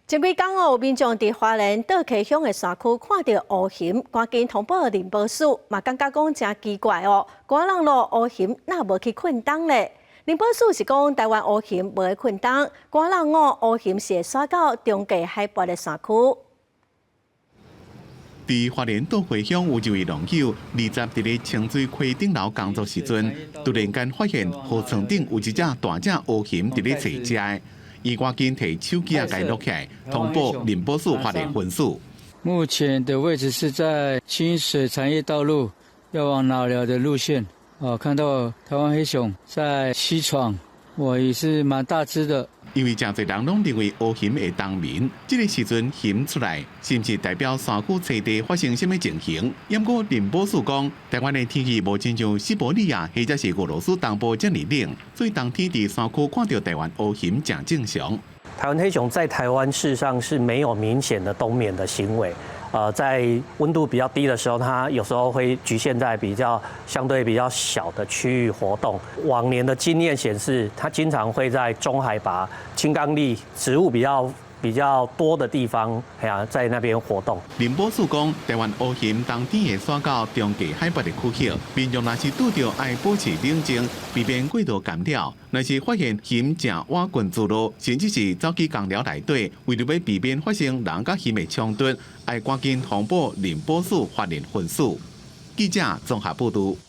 前幾工哦，有民眾佇花蓮倒溪鄉的山區看著烏熊，趕緊通報林保署，嘛感覺講誠奇怪哦，寒冷咯，烏熊哪無去困冬咧？林保署是講台灣烏熊無咧困冬，寒冷哦，烏熊是會徙到中低海拔的山區。佇花蓮倒溪鄉有一位農友，20佇咧清水溪頂樓工作時陣，突然間發現河床頂有一隻大隻烏熊佇咧揣食的。伊趕緊提手機仔共錄起來，通報林保署花蓮分署。目前的位置是在清水產業道路要往老寮的路線。哦，看到台灣黑熊在溪床，哇，也是蠻大隻的。因為誠濟人攏認為烏熊會冬眠，這個時陣熊出來，是毋是代表山區棲地發生啥物情形？毋過林保署講，台灣的天氣無親像西伯利亞或者是俄羅斯東部遮爾冷，所以冬天佇山區看著台灣烏熊誠正常。台灣黑熊在台灣事實上是沒有明顯的冬眠的行為。在溫度比較低的時候，它有時候會局限在比較相對比較小的區域活動。往年的經驗顯示，它經常會在中海拔、青岡櫟植物比較多的地方，哎呀，在那邊活動。林保署講，台灣烏熊冬天會徙到中低海拔的區域，民眾若是拄著愛保持冷靜，避免過度干擾。若是發現熊食倚近住路，甚至是走去工寮內底，為著欲避免發生人佮熊的衝突，愛趕緊通報林保署花蓮分署。記者綜合報導。